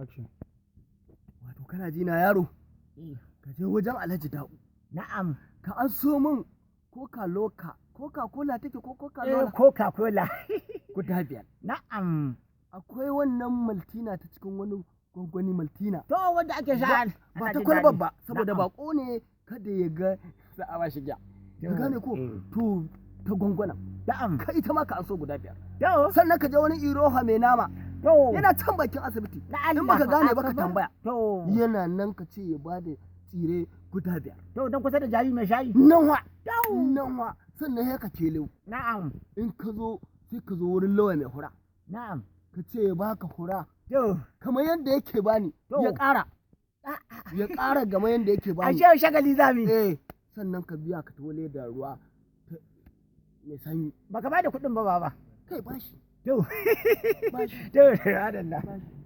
Action. Wato kana ji na, yaro? Eh. Ka je wajen Alhaji Da'u. Na'am. Ka an so min Coca Loka, Coca Cola take ko Coca Eh, Lola? Coca Cola. Guda biyar. Na'am. Akwai wannan Maltina ta cikin wani gwangwani, Maltina. To, wanda ake sha. Ba ana ta jin kwalbar daɗi. ba, saboda Na'am. bako ne, kada ya ga za a bashi giya. Ka To, gane ko? eh. To, ta gwangwana. Na'am. Ka ita ma ka an so guda biyar. To. Sannan ka je wani Iroha mai nama. To. Yana can bakin asibiti. Na In baka gane ba, ka Akbar. tambaya. To. Yana nan, ka ce ya bada tsire guda biyar. To, don kusa da jari mai shayi. Nan wa. To. Nan wa. Sannan sai ka kelew. Na'am. In ka zo, sai ka zo wurin Lawa mai hura. Na'am. Ka ce ya baka hura To. kamar yadda yake bani. To. Ya ƙara. Ya ƙara game yadda yake bani. Ashe shagali zami. Eh, sannan ka biya ka tole da ruwa mai sanyi. Baka ba da kuɗin ba, baba. Kai, bashi. To. Bashi. To, adalla. Bashi.